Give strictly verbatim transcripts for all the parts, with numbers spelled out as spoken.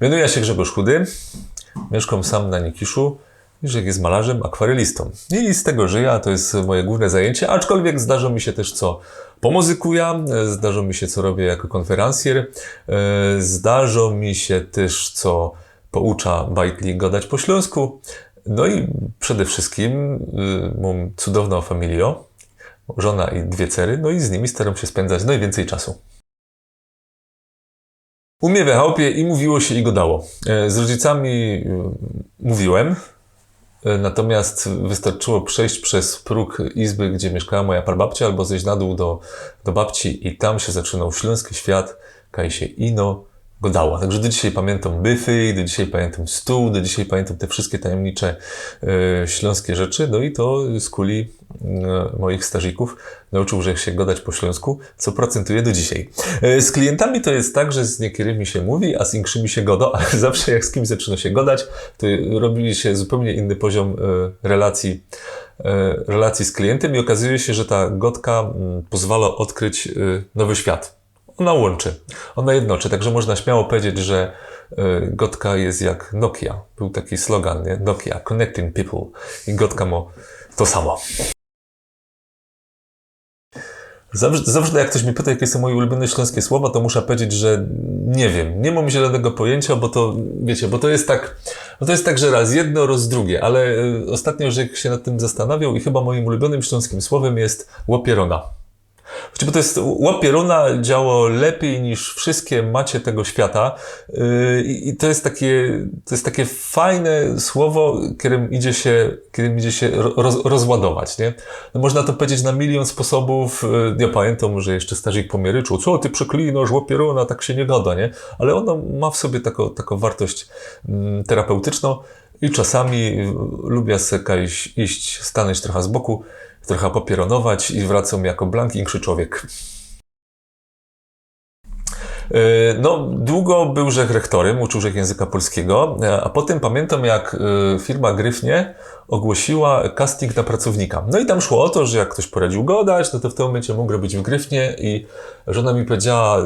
Mianuja sie Grzegorz Chudy, miyszkōm sam na Nikiszu, Grzesiek je malarzym, akwarelistōm. I z tego żyjã, to je moje głōwne zajyńcie, aczkolwiek zdarzo mi sie tyż co pomuzykuja, zdarzo mi sie co robiã jako kōnferansjer, e, zdarzo mi sie tyż co pouczã bajtli godać po ślōnsku. No i przede wszyjskim, y, mōm cudownõ familijõ, żona i dwie cery, no i z nimi starōm sie spyndzać nojwiyncyj czasu. U mie we chałpie i mówiło sie i godało. E, z rodzicami, y, mówiōm, e, natōmiast wystarczyło przejś bez prōg izby, gdzie miyszkała moja prababcia, abo zejś na dōł do, do babci i tam sie zaczynōł ślōnski świat, kaj sie ino godało. Tak że do dzisiej pamiyntam byfy, do dzisiej pamiyntam stōł, do dzisiej pamiyntam te wszyjske tajymnicze, e, ślōnskie rzeczy. No i to z kuli, e, moich starzikōw nauczōł żech sie godać po ślōnsku, co procyntuje do dzisiej. E, z kliyntami to je tak, że z niykerymi sie mōwi, a z inkszymi sie godo, ale zawsze jak z kimś zaczyno sie godać, to robi sie zupełnie inny poziōm, e, relacyje, e, relacyje z kliyntym i ôkazuje sie, że ta godka, mm, pozwala ôdkryć, e, nowy świat. Ôna łōnczy, ôna jednoczy, tak że można śmiało pedzieć, że, e, godka je jak Nokia. Bōł taki slogan, nie? Nokia, connecting people. I godka mŏ to samo. Zawsze, zawsze jak ftoś mie pytŏ, jakie sōm moje ulubiōne ślōnskie słowa, to muszã pedzieć, że niy wiym. Niy mōm zielōnego pojyńciŏ, bo to, wiycie, bo to je tak, bo to je tak, że rŏz jedno, rŏz drugie, ale, e, ôstatnio żech sie nad tym zastanŏwioł i chyba mojim ulubiōnym ślōnskim słowym je ôpiyrōna. Wiycie, bo to je, ôpiyrōna działa lepij niż wszyjske macie tego świata. E, i, i to je takie, to je takie fajne słowo, kerym idzie sie, kerym idzie sie ro-, roz-, rozładować, nie? No, można to pedzieć na miliōn sposobōw. E, jŏ pamiyntōm, że jeszcze starzik po mie ryczoł: „Co ty przeklinŏsz, ôpiyrōna, tak sie niy godo”, nie? Ale ôno mŏ w sobie takõ, takõ wartość, mm, terapeutycznõ i czasami, e, lubiã se kaj iś, stanōńć trocha z boku, trocha ôpiyrōnować i wracōm jako blank inkszy człowiek. E, no, dugo bōł żech rechtorym, uczōł żech jynzyka polskigo, e, a potym pamiyntōm, jak, e, firma Gryfnie ôgłosiyła casting na pracownika. No i tam szło ô to, że jak ftoś poradzi godać, no to w tym mōmyncie mōg robić w Gryfnie i żona mi pedziała: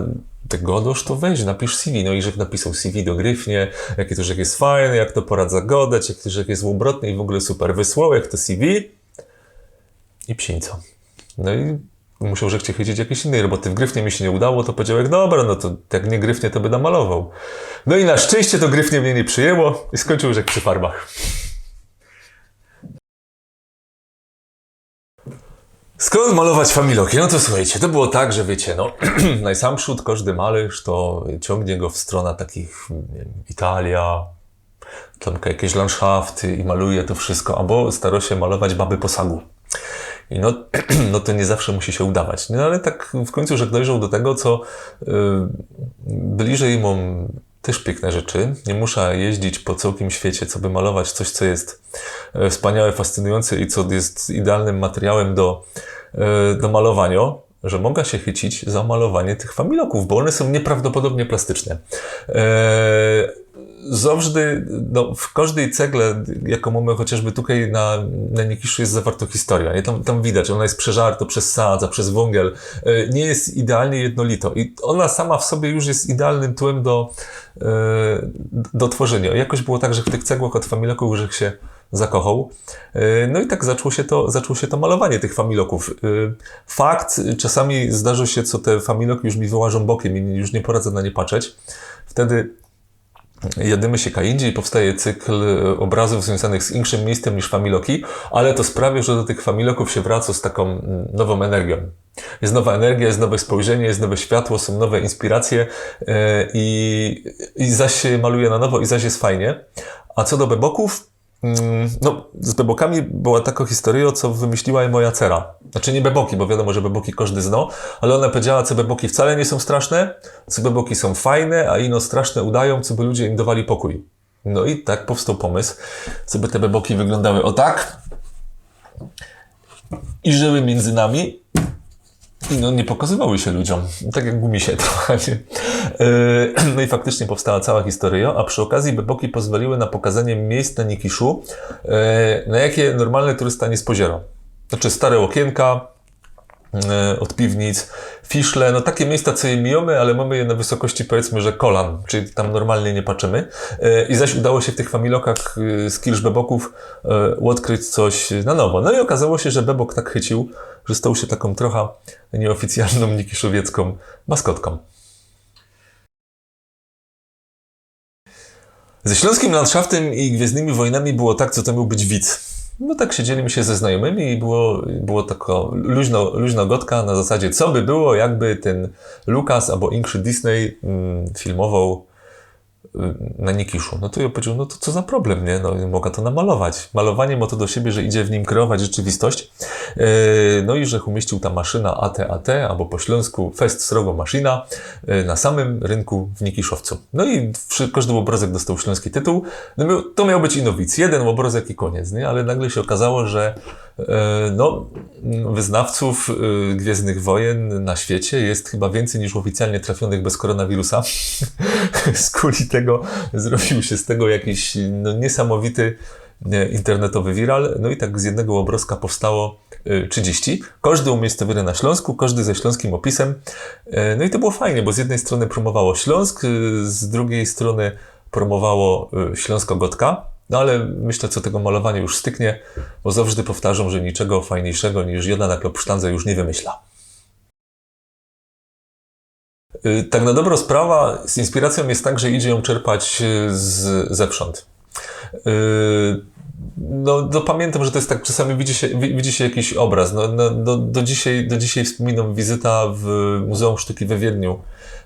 „Ty godŏsz, to weź, napisz C V”. No i żech napisoł C V do Gryfnie, jaki to żech je fajny, jak to poradzã godać, jak to żech je ôbrotny i w ôgōle super. Wysłoł żech to C V i psińco. No i musioł żech sie chycić jakiejś innej roboty. W Gryfnie mi sie niy udało, to pedział żech: „Dobra, no to jak niy Gryfnie, to byda malowoł”. No i na szczyńście to Gryfnie mie niy przijyło i skōńczōł żech przi farmach. Skōnd malować familoki? No to słuchejcie, to było tak, że wiycie, no, nojsamprzōd kożdy malyrz to ciōngnie go w strōna takich, niy wiym, Italia, tam jakeś landszafty i maluje to wszysko, abo staro sie malować baby posagu. I no, no to niy zawsze musi sie udawać, nie? No ale tak w kōńcu żech dojrzoł do tego, co, y, bliżyj mōm tyż piykne rzeczy. Niy muszã jeździć po cołkim świecie, coby malować coś, co je, e, wspaniałe, fascynujōnce i co je idealnym materiałym do, e, do malowaniŏ, że moga sie chycić za malowanie tych familoków, bo ône sōm niyprawdopodobnie plastyczne. E, zawsze, no, w kożdyj cegle, jakõ mōmy chociażby tukej na, na Nikiszu, je zawarto historyjŏ, nie? Tam, tam widać, ôna je przeżarto przez sadza, przez wōngel. E, niy je idealnie jednolito i ôna sama w sobie już je idealnym tłym do, e, do tworzyniŏ. Jakoś było tak, że w tych cegłach ôd familoków żech sie zakochoł. E, no i tak zaczło sie to, zaczło sie to malowanie tych familoków. E, fakt, czasami zdarzi sie, co te familoki już mi wyłażōm bokiem i już niy poradzã na nie patrzeć. Wtedy jadymy sie kaj indziyj i powstaje cykl, e, ôbrazōw zwiōnzōnych z inkszym miyjscym niż familoki, ale to sprawiŏ, że do tych familoków sie wracŏ z takōm, mm, nowōm energijōm. Je nowa energijŏ, je nowe spojrzenie, je nowe światło, sōm nowe inspiracje, e, i, i zaś sie maluje na nowo i zaś je fajnie. A co do beboków, mm, no, z bebokami była takŏ historyjŏ, co wymyśliła je moja cera. Znaczy niy beboki, bo wiadōmo, że beboki kożdy znŏ, ale ôna pedziała, co beboki wcale niy sōm straszne, co beboki sōm fajne, a ino straszne udajōm, coby ludzie im dŏwali pokōj. No i tak powstoł pōmysł, coby te beboki wyglōndały ô tak. I żyły miyndzy nami. I no, niy pokazywały sie ludziōm. Tak jak gumisie trocha, nie? E, no i faktycznie powstała cołkŏ historyjŏ, a przi ôkazji beboki pozwoliły na pokazanie miyjsc na Nikiszu, e, na jakie normalny turysta niy spoziyrŏ. Znaczy stare ôkiynka, e, ôd piwnic, fiszle, no takie miyjsca, co je mijōmy, ale mōmy je na wysokości, powiydzmy, że kolan, czyli tam normalnie niy patrzymy. E, i zaś udało sie w tych familokach, e, z Kirch Bebokōw, e, ôdkryć coś na nowo. No i ôkazało sie, że Bebok tak chyciōł, że stōł sie takōm trocha niyôficjalnōm nikiszowieckōm maskotkōm. Ze ślōnskim landszaftyma i Gwiezdnymi Wojnami było tak, co to mioł być wic. No tak siedzieli my sie ze znajōmymi i było, było tako luźno, luźno gŏdka na zasadzie, co by było, jakby tyn Lucas abo inkszy Disney, mm, filmowoł, y, na nikiszu. No to jŏ powiedzioł, no to co za problem, nie? No, moga to namalować. Malowanie mŏ to do siebie, że idzie w nim kreować rzeczywistość. E, no i że umiyściōł ta maszyna A T A T, abo po ślōnsku fest srogo maszyna, e, na samym rynku w Nikiszowcu. No i wszy-, kŏżdy ôbrŏzek dostoł ślōnski tytuł. No, mioł, to mioł być ino wic. Jedyn ôbrŏzek i kōniec, nie? Ale nagle sie ôkazało, że, e, no, wyznawcōw, e, Gwiezdnych Wojen na świecie je chyba wiyncyj niż ôficjalnie trafiōnych bez koronawirusa. Skuli tego zrobiōł sie z tego jakiś, no, niysamowity, e, internetowy wiral. No i tak z jednego ôbrŏzka powstało, e, trzidziści. Kŏżdy umiyściōny na Ślōnsku, kŏżdy ze ślōnskim ôpisym. E, no i to było fajnie, bo z jednyj strōny prōmowało Ślōnsk, e, z drugij strōny prōmowało, e, ślōnskŏ gŏdka. No ale myślã, co tego malowania już styknie, bo zawsze powtarzōm, że niczego fajniejszego niż jŏda na klopsztandze już niy wymyśla. Y, tak na dobrŏ sprawa, z inspiracjōm je tak, że idzie jã czerpać, y, z, zewsząd. Y, no, no, pamiętam, że to je tak, czasami widzi sie, wi-, widzi sie jakiś ôbrŏz. No, no, do, do dzisiej, do dzisiej wspōminōm wizyta w Muzeum Sztuki we Wiedniu,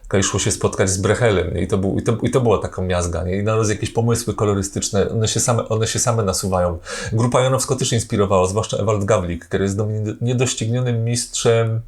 kaj szło sie spotkać z Brehelym, nie? I to bōł, i to, i to była takŏ miazga, nie? I naroz jakieś pōmysły kolorystyczne, ône sie same, ône sie same nasuwajōm. Grupa Janowskŏ tyż inspirowało, zwłaszcza Ewald Gawlik, kery je do mie niy-, niydoścignionym mistrzym,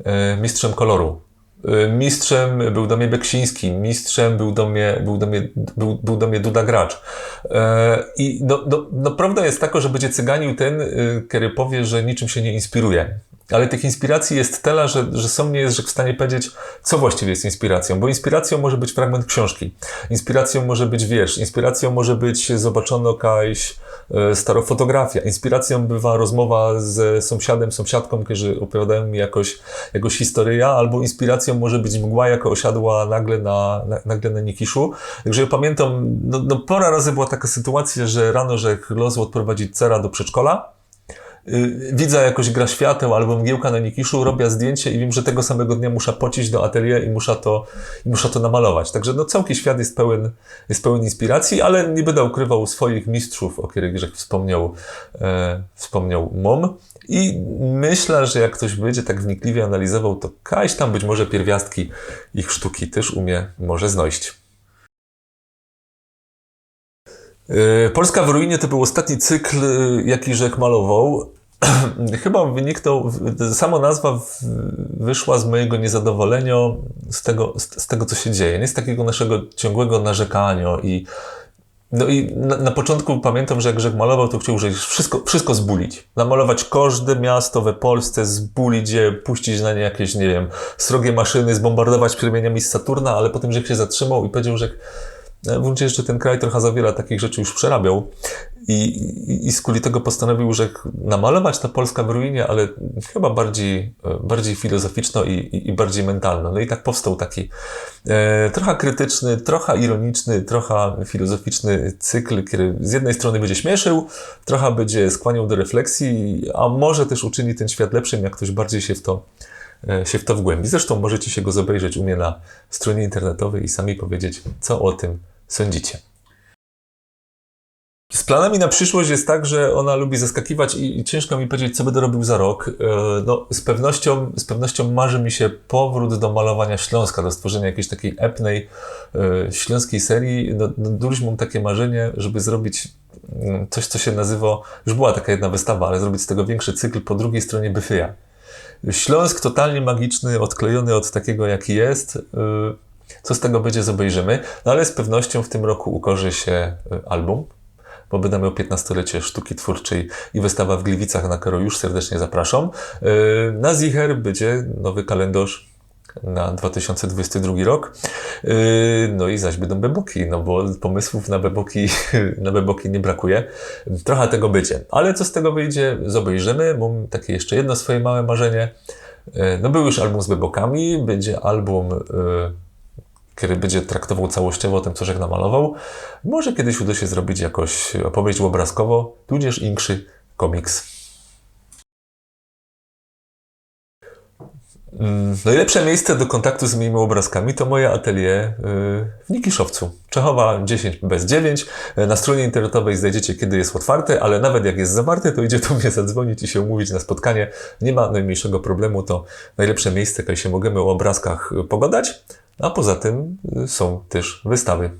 e, mistrzym koloru. E, mistrzym bōł do mie Beksiński, mistrzym bōł do mie, bōł do mie, bōł, bōł do mie Duda Gracz. E, i no, no, no, prŏwda je takŏ, że bydzie cyganiōł tyn, e, kery powie, że niczym sie niy inspiruje. Ale tych inspiracyj je tela, że, że sōm niy je w stanie powiedzieć, co właściwie je inspiracjōm, bo inspiracjōm może być fragment ksiōnżki, inspiracjōm może być wiyrz, inspiracjōm może być zobaczōno jakŏś, e, starŏ fotografijŏ, inspiracjōm bywa rozmowa ze sōmsiadym, sōmsiadkōm, kerzy ôpowiadajōm mi jakŏś, jakŏś historyjŏ, abo inspiracjōm może być mgła, jakŏ ôsiadła nagle na, na, nagle na nikiszu. Także jŏ pamiyntam, no, no, pŏra razy była takŏ sytuacyjŏ, że rano, że chlŏs ôdprowadzi cera do przedszkola, y, widza jakŏś gra świateł abo mgiełka na nikiszu, robia zdjyncie i wiym, że tego samego dnia musza pociś do atelier i musza to, i musza to namalować. Także, no, cołki świat je pełyn, je pełyn inspiracyji, ale niy bydã ukrywoł swoich mistrzōw, ô kerych żech wspōmniał, e, wspōmniał mōm. I myślã, że jak ftoś bydzie tak wnikliwie analizowoł, to kajś tam być może piyrwiastki ich sztuki tyż u mie może znojś. E, Polska w ruinie to bōł ôstatni cykl, e, jaki żech malowoł. Chyba wyniknōł, w-, samo nazwa w-, wyszła z mojigo niyzadowolynio z tego, z, z tego, co sie dzieje, nie? Z takigo naszego ciōngłego narzekaniŏ i, no i na, na poczōntku pamiyntōm, że jak żech malowoł, to chcioł żech wszystko, wszystko zbulić. Namalować kożde miasto we Polsce, zbulić je, puścić na nie jakeś, niy wiym, srogie maszyny, zbōmbardować prōmieniami z Saturna, ale potym żech sie zatrzymoł i powiedzioł, że, e, w gruncie rzeczy tyn kraj trocha za wiela takich rzeczy już przerabiał. I, i, i skuli tego postanowiōł, że namalować ta Polska w ruinie, ale chyba bardzij, e, bardzij filozoficzno i, i, i bardzij mentalno. No i tak powstoł taki, e, trocha krytyczny, trocha ironiczny, trocha filozoficzny cykl, kery z jednyj strōny bydzie śmiyszył, trocha bydzie skłaniał do refleksji, a może tyż uczyni tyn świat lepszym, jak ftoś bardzij sie w to, e, sie w to wgłymbi. Zresztōm możecie sie go zobejrzeć u mie na strōnie internetowyj i sami powiedzieć, co ô tym sōndzicie. Z planami na prziszłość je tak, że ôna lubi zaskakiwać i, i ciynżko mi powiedzieć, co bydã robiōł za rok. E, no, z pewnościōm, z pewnościōm marzi mi sie powrōt do malowania Ślōnska, do stworzynio jakijś takij epnyj, e, ślōnskij serii. No, no, duś mōm takie marzynie, żeby zrobić, mm, coś, co sie nazywo, już była taka jedna wystawa, ale zrobić z tego wiynkszi cykl po drugij strōnie byfyja. Ślōnsk totalnie magiczny, ôdklejōny ôd takigo, jaki je. Y, co z tego bydzie, zobejrzymy. No ale z pewnościōm w tym roku ukŏże sie, y, album, bo bydã mioł piytnŏstolycie sztuki twōrczyj i wystawa w Gliwicach, na kerõ już serdecznie zaprŏszōm. Y, na zicher bydzie nowy kalyndŏrz na dwa tysiōnce dwudziesty drugi rok. Y, no i zaś bydōm beboki, no bo pōmysłōw na beboki, na beboki niy brakuje. Trocha tego bydzie, ale co z tego wyjdzie, zobejrzymy. Mōm takie jeszcze jedno swoje małe marzynie. E, No, był już album z bebokami, będzie album, e, który będzie traktował całościowo o tym, co Żech namalował. Może kiedyś uda się zrobić jakoś opowieść obrazkową, tudzież inkszý komiks. Mm, Najlepsze miejsce do kontaktu z moimi obrazkami to moje atelier, y, w Nikiszowcu. Czechowa dziesięć bez dziewięć. E, Na stronie internetowej znajdziecie, kiedy jest otwarte, ale nawet jak jest zamknięte, to idzie do mnie zadzwonić i się umówić na spotkanie. Nie ma najmniejszego problemu, to najlepsze miejsce, gdzie się możemy o obrazkach, y, pogadać, a poza tym, y, są też wystawy.